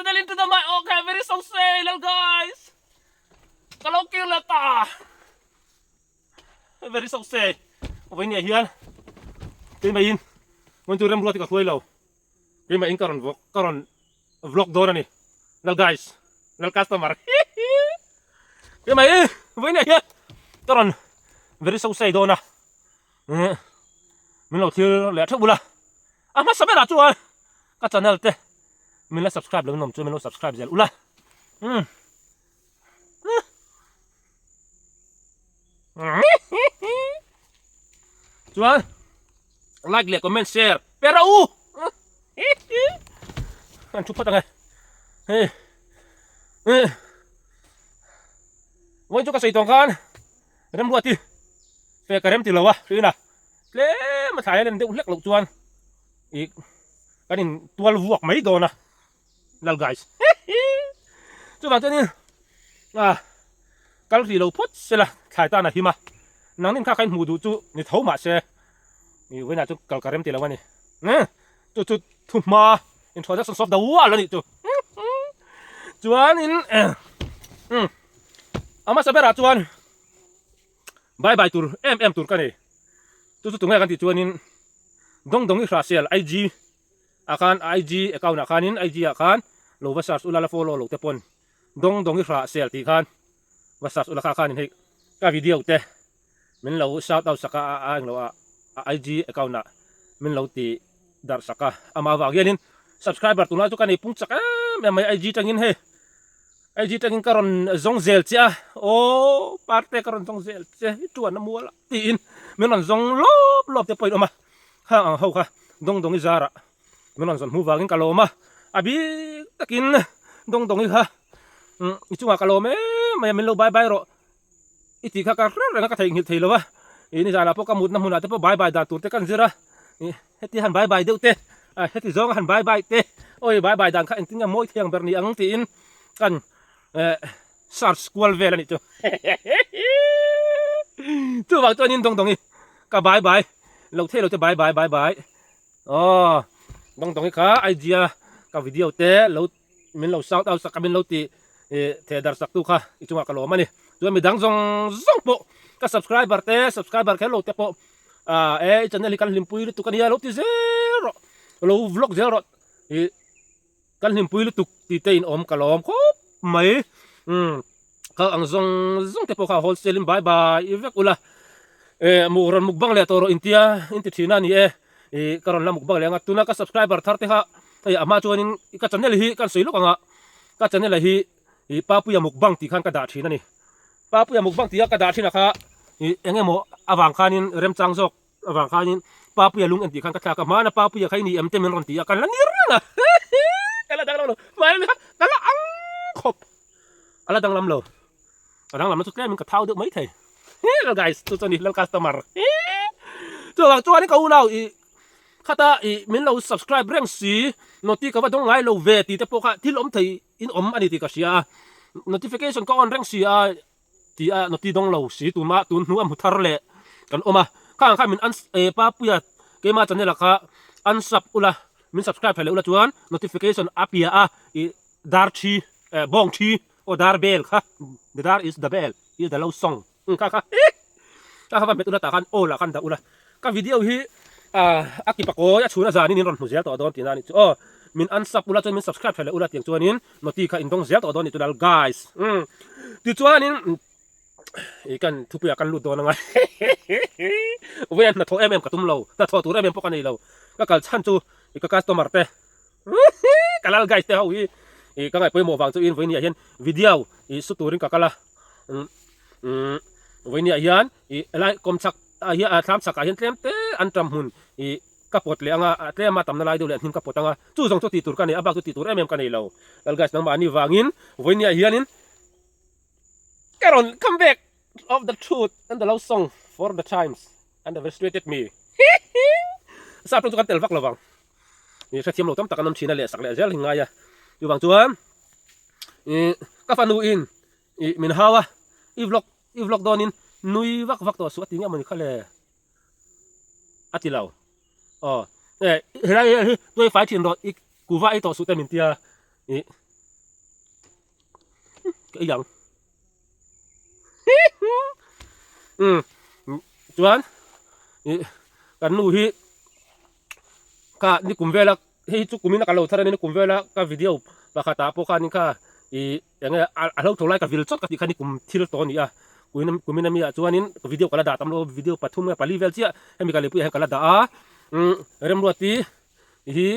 channel into the my okay very so say lal guys ka lo kir leh ta very so say vawinia hian keimah in vawiin chu remruat hi ka hruai lo keimah in ka rawn vlog ka rawn vlog dawn a ni lal guys lal customer keimah in vawinia hian ka rawn very so say dawn a min lo thlir leh theuh bula a hmasa berah chuan ka channel te min la subscribe lo in awm chuan min lo subscribe zel ula umm chuan like leh comment share pe rawh u an thu phawt ang e hei vawiin chu ka sawi tawng khan remruati Fe ka rem ti lo a hrina tlem a thlai a len deuh hlek loh chuan ih kan in tual vuak mai dawn a lal guys chuvang chuanin ah kal ri lo phawt sela thlai tan a him a nangnin kha kha in hmuh duh chu ni tho mah se ih vawiinah chu kal ka rem ti lo a ni chu chu thuhma introduction of the world a nih chu chuanin a hmasa berah chuan. Bye bye tur em em tur ka nei. Chu chu tunge kan tih chuanin Dawng Dawng i hra sel IG ah khan IG account ah khanin IG ah khan lo va search ula la follow lo te pawn Dawng Dawng i hra sel tih khan va search ula kha khanin hei ka video te min lo shout out sak a a englo ah IG account ah min lo ti darh sak a amah avang hianin subscriber tunlai chu ka nei pung chak em em mai IG tangin hei. IG tangin ka rawn zawng zel che a, aw parte ka rawn zawng zel che i tuan a mual a tiin min rawn zawng lawp lawp te pawhin awm a, khang ang ho kha dawng dawng i zarah min rawn zawn hmu vangin ka lawm a, a bik takin dawng dawng i kha i chungah ka lawm em mai a min lo bye bye rawh i tih kha ka hre reng a ka theihnghilh thei lo a, ih nizanah pawh ka mutna hmunah te pawh bye bye dan tur te kan zir a, ih heti han bye bye deuh te ah heti zawnga han bye bye te awi bye bye dan kha engtin nge mawi thiang ber ni ang tiin kan eh search kual vel a nih chu chuvang chuanin dawng dawng i ka bye bye lo thei lo che bye bye bye bye aw dawng dawng i kha idea ka video te lo min lo shout out sak a min lo ti ih theh dar sak tu kha i chungah ka lawm a ni chuan midang zawng zawng pawh ka subscriber te subscriber kher lo te pawh ah e i channel hi kan hlimpui lutuk a nia lo ti zel rawh lo vlog zel rawh ih kan hlimpui lutuk tih te in awm ka lawm khawp mai umm kha ang zawng zawng te pawh kha wholesale in bye bye i vek ula eh muk rawn mukbang leh tawh rawh intia inti thin a ni e ih ka rawn la mukbang leh ang a tuna ka subscriber thar te kha Hei a hma chuanin ka channel hi kan sawi lawk ang a, ka channel ah hi ih Papuia mukbang tih khan ka dah thin a ni. Papuia mukbang tih a ka dah thin ah kha ih eng emaw avang khanin remchang zawk avang khanin Papuia lung en tih khan ka thlak a, hmana Papuia kha i ni em te min rawn ti a, kan la ni reng a, ka la danglam lo, hmana kha ka la ang khawp, a la danglam lo, a danglam na chu tlemin ka thau deuh mai thei. Hello guys, chu chuan i lal customer. Chuvang chuanin ka unau ih Khata ih min lo subscribe reng si, noti ka va dawng ngai lo ve tih te pawh kha thil awm thei in awm a ni tih ka hria a, notification ka on reng si a tih a noti dawng lo si tuma tun hnu a hmu thar leh kan awm a, khang kha min un eh Papuia keima channel ah kha unsub ula min subscribe thei leh ula chuan notification a pia a ih dar thi eh bawng thi aw dar bell kha the dar is the bell is the lo song. Kha kha ka kha va hmet ula tah khan aw lah khan dah ula ka video hi a ki pakawi a chhun a zanin in rawn hmu zel tawh dawn tihna a nih chu aw min unsub ula chuan min subscribe tha leh ula tiang chuanin noti kha in dawng zel tawh dawn a nih chu lal guys umm tichuanin ih kan thupuiah kan lut dawn anga vawiin hnathawh em em ka tum lo hnathawh tur em em pawh ka nei lo ka kal chhan chu ih ka customer te ka lal guys te ho hi ih ka ngaihpawimawh vang chu in vawiin ah hian video ih su turin ka kal a umm umm vawiin ah hian ih helai kawmchhak ah hian ah thlam chhak ah hian tlem te an tam hmun ih ka pawt leh anga ah tlem a tamna lai deuh leh hnim ka pawt anga chu zawng chu tih tur ka nei a bak chu tih tur em em ka nei lo lal guys nangmah ni vangin vawiin ah hianin ka rawn come back of the truth and the love song for the times and the frustrated me sap chu kan tel vak lovang Ih hrethiam lo tam tak an awm thin a leh sak leh zel hi ngai a chuvang chuan ih ka fanu in ih min hau a i vlog i vlog dawn in nui vak vak tawh suh a ti nge mawni kha le a ti lo aw eh helai hi tuai fai thin rawh i kuva ei tawh suh te min tia ih. Ka ei ang. Umm chuan ih kan nu hi kha nikum vela hei chu kumin a ka lo thar a ni nikum vela ka video pakhat ah pawh khanin kha ih eng nge a hlo tho lai ka vil chawt ka tih kha nikum thil tawh a ni a kumin kumin ami ah chuanin video ka la dah tam lo video pathum nge pali vel chiah hemi ka lehpuiah hian ka la dah a umm remruati hi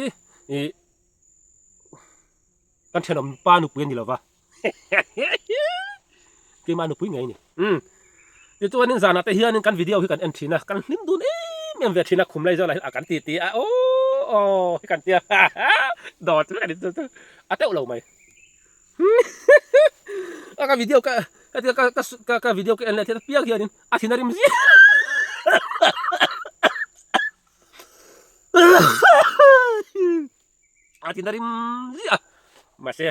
ih Kan thenawm pa nupui a ni lova. Keimah nupui ngei a ni. Umm. Tichuanin zanah te hianin kan video hi kan en thin a, kan hlim dun em em ve thin a, khum lai zawlah hian a kan ti ti a, aww aw hi kan ti a, dawt vek a ni chu chu a teuh lo mai. A ka video ka hetia ka ka ka video ka en leh thil apiang hianin a thin a rim ziah. A ti na rim ziah a, mahse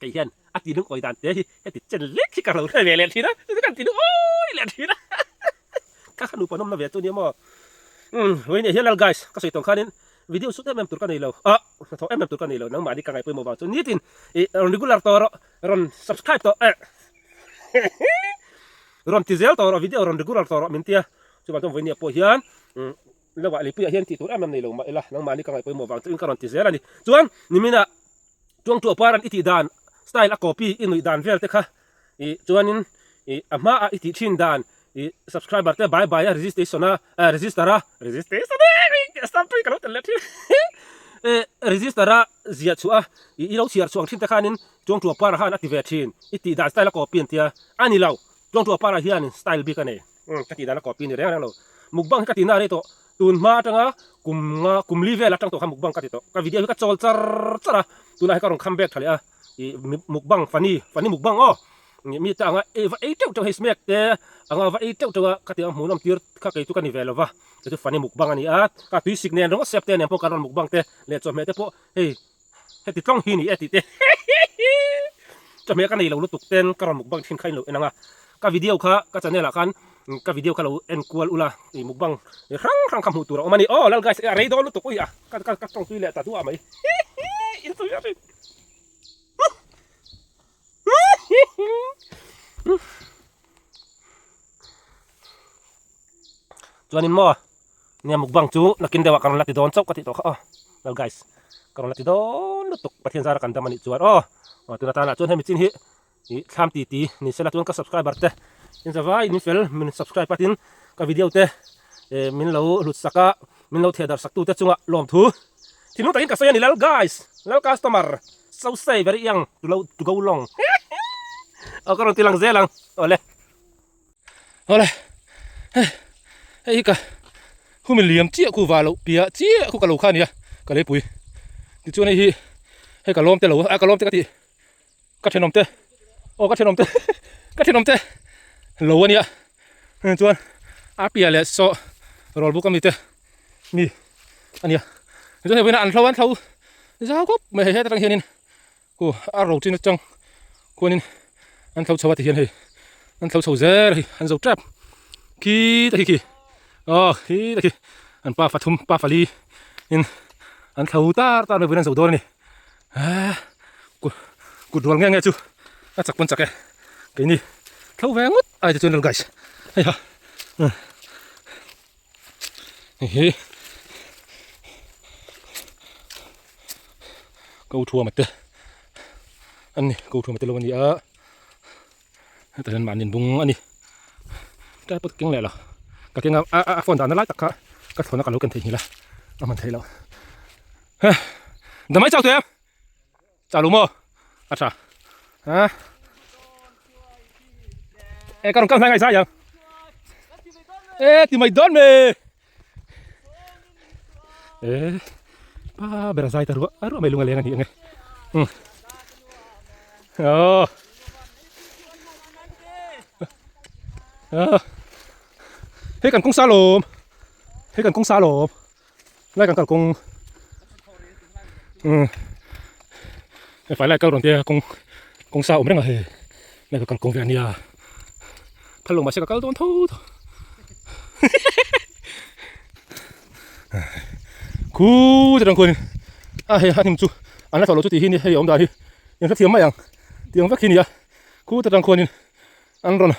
kei hian a ti lungawi dan te hi heti chen lek hi ka lo hre ve leh thin a, chuti kan ti lungawi leh thin a, ka kha nupa nawmna ve chu nia maw. Umm vawiin ah hian lal guys ka sawi tawng khanin video shoot em em tur ka nei lo, ah hnathawh em em tur ka nei lo nangmahni ka ngaihpawimawh vang chu nitin ih rawn regular tawh rawh rawn subscribe tawh eh rawn ti zel tawh rawh video rawn regular tawh rawh min tia chuvang chuan vawiin ah pawh hian umm Lovah Lipuiah hian tih tur em em nei lo mah ila, nangmahni ka ngaihpawimawh vang chuin ka rawn ti zel a ni. Chuan niminah Tuangtuah Paran i tih dan style a copy i nuih dan vel te kha ih chuanin ih a hmaah i tih thin dan ih subscriber te bai bai a registration a eh register a registration e start tui ka lo tel leh thin eh register a ziah chhuah a ih i lo chhiar chhuang thin te khanin Tuangtuah Para khan a ti ve thin i tih dan style a copy an tia a ni lo Tuangtuah Para hianin style bik a nei. Umm ka tih dan a copy ni reng reng lo. Mukbang hi ka tih na rei tawh. Tun hma atanga kum nga kum li vel atang tawh kha mukbang ka ti tawh. Ka video hi ka chawl char char a, tunah hi ka rawn come back tha leh a. Ih mukbang funny funny mukbang aw. Mi te anga ei va ei teuh teuh hei smack te anga va ei teuh teuh a ka tih ang hmuhnawm tir kha kei chu ka ni ve lo va. Kei chu funny mukbang a ni a. Ka tui sik nen ringawt sep te nen pawh ka rawn mukbang te leh chawhmeh te pawh hei heti tlawng hi ni e tih te chawhmeh ka nei lo lutuk ten ka rawn mukbang thin kha in lo en ang a ka video kha ka channel ah khan ka video kha lo en kual ula ih mukbang hrang hrang kha hmuh tur a awm a ni aw lal guys a rei dawn lutuk ui a ka ka ka tawng tui leh ta duah mai in tui a Chuanin maw nia mukbang chu nakin deuhah ka rawn la ti dawn chauh ka tih tawh kha aw. Well guys, ka rawn la ti dawn lutuk Pathian zara kan dam a nih chuan aw. Aw tuna tanah chuan hemi chin hi ih thlam ti ti ni sela chuan ka subscriber te in zavai in fel min subscribe a tin ka video te eh min lo hlut sak a min lo theh darh sak tu te chungah lawmthu thinlung takin ka sawi a ni lal guys lal customer so say very young to lo to go long aw ka rawn ti lang zel ang awle. Awle hei hei hi ka humi liam chiah khu va loh piah chiah khu ka lo kha a nia ka leipui tichuan hei hi hei ka lawm te lo a ka lawm te ka tih ka thenawm te aw ka thenawm te ka thenawm te lo a nia chuan a piah leh saw rawl buk ami te mi a nia tichuan hei vawiin an hlo an thlo zau khawp mai hei hetah tang hianin Khu a ro chin atang khuanin an thlo chho a ti hian hei an thlo chho zel a hi an zo tep khi te khi khi aw khi te khi an pa pathum pa pali in an thlo tar tar mai vawiin an zo dawn a ni eee kut kut rual nge nge chu a chak pawn chak e keini thlo ve ngawt ai te chuan lo guys hei ha hei hi ko thuama te an ni ko thuama te lo a ni a hetah hian mahni bung a ni tripod keng leh lo ka keng a a phone dahna lai tak kha ka thlawna ka lo ken theihnghilh a a hman theih loh he damai chau teh chau lo maw a tha ha e ka rawn kal hnai ngai zai ang e ti mai dawn me e pa ber a zai ta ruah a ruah mai lung a leng a ni ang e um oh hei kan kawng sa lawm hei kan kawng sa lawm lai kan kal kawng um hei fai lai kal rawn te kawng kawng sa awm reng a hei lai ka kal kawng ve a nia phal lo mahse ka kal dawn tho tho khu te tang khuan a hei a hnim chu an la thlawh lo chu tih hi ni hei a awm dan hi in hrethiam mai ang tiang vek hi nia. Khu ta tang khuanin an rawn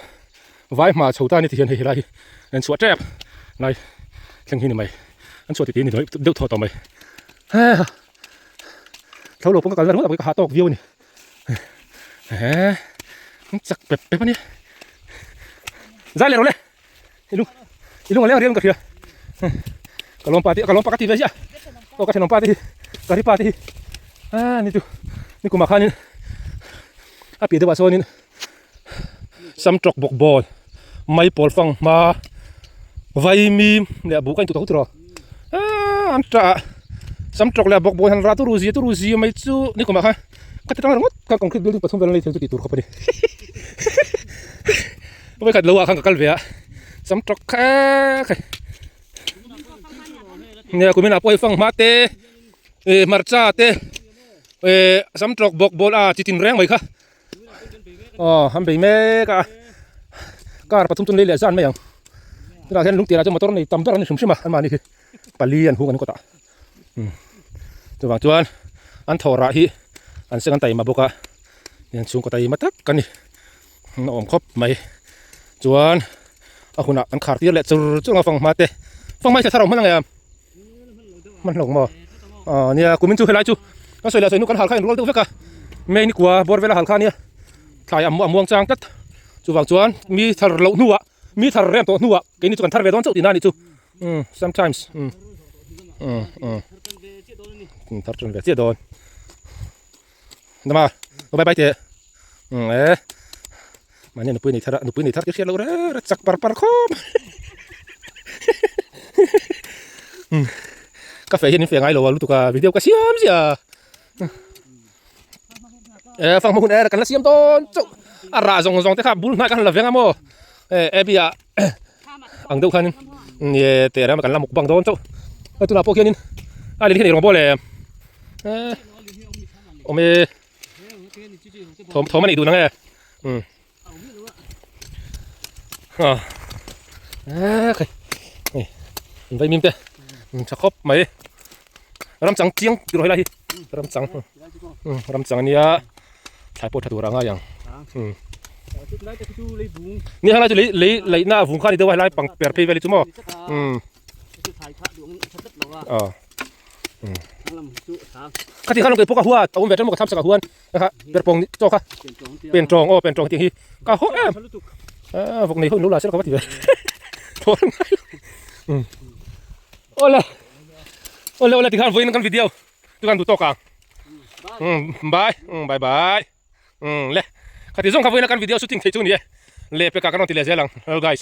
vai hma chho ta a ni ti hian hei helai hi an chhuah tep lai thleng hi ni mai an chhuah titi ni deuh thaw tawh mai he thlo lo pawh ka kalna ringawt ah ka hah tawk viau a ni he an chak pep pep a nia zai leh rawh le i lung i lung a leng riang ka hria ka lawm pa te ka lawm pa ka ti ve ziah aw ka thenawm pa te hi ka ri pa te hi a ni chu ni kumah khanin a piah deuhah chuanin samtawk bawk bawn mai pawl fang hma vaimim leh a buh ka intuh tawh tiraw aaa an tah samtawk leh a bawk bawn han rah turu zia turu zia mai chu ni kumah khan ka ti tang ringawt kha concrete building pathum vel an lei thei chu tih tur khawp a ni. Vawikhat lo ah khan ka kal ve a sam tawk kha khai nia kumin ah pawh hei fanghma te eh hmarcha te eh sam tawk bawk bawl a chi tin reng mai kha aw an bei mek a car pathum chu an lei leh zan mai ang tunah hian lungtiah chuan motor nei tam ber an ni hrim hrim a anmahni hi pali an hung an kawtah chuvang chuan an thaw rah hi an seng an taima bawk a an chhungkaw taima tak a ni. A awm khawp mai chuan a hunah kan khar tir leh chur chur ang a fanghma te fanghma hi thla thar a awm hman ang em hman hlawk maw aw nia kumin chu helai chu kan sawi leh sawi hnu kan hal kha a inrual deuh vek a May ni kua bawr vela hal kha ania thlai a muang chang tlat chuvang chuan mi thar loh hnuah mi thar rem tawh hnuah keini chu kan thar ve dawn chauh tihna a nih chu umm sometimes umm umm umm thar tan ve chiah dawn dama bye bye teh. Umm e mahni nupui nei thar a nupui nei thar te hriat loh reng reng chak par par khawp umm ka feh hian in feh ngai lo a lutuk a video ka siam ziah e fanghma hun e kan la siam dawn chauh a rah zawng zawng te kha bul hnai kha an la veng a maw e abby ah ang deuh khanin e teh reng kan la mukbang dawn chauh hei tunah pawh khianin a lin hian eirawng bawlh em e awm e. Thawm thawm a nih duh nang e. Um. Ah. Eh khai. Ei. In vai mim te. Um tha khawp mai. Ram chang chiang ti rawh helai hi. Ram chang. Um ram chang ania. Thlai pawh tha tur a ngai ang. Um. Ni helai chu lei lei leihna a vung kha ni deuh a helai pang per phei vel hi chu maw. Um. Aw. Khati khan keipawh ka hua a awm ve ṭan maw ka thlam sak a huan kha perpawng chaw kha pen tawng aw pen tawng tih hi ka haw em a vawk nei ho in lo la se ka va ti ve thaw reng ngai lo awle awle awle tikhan vawiin kan video chu kan duh tawk ang um bye um bye bye um le khati zawng kha vawiin kan video shooting theih chu ni e lehpekah kan rawn ti leh zel ang hello guys.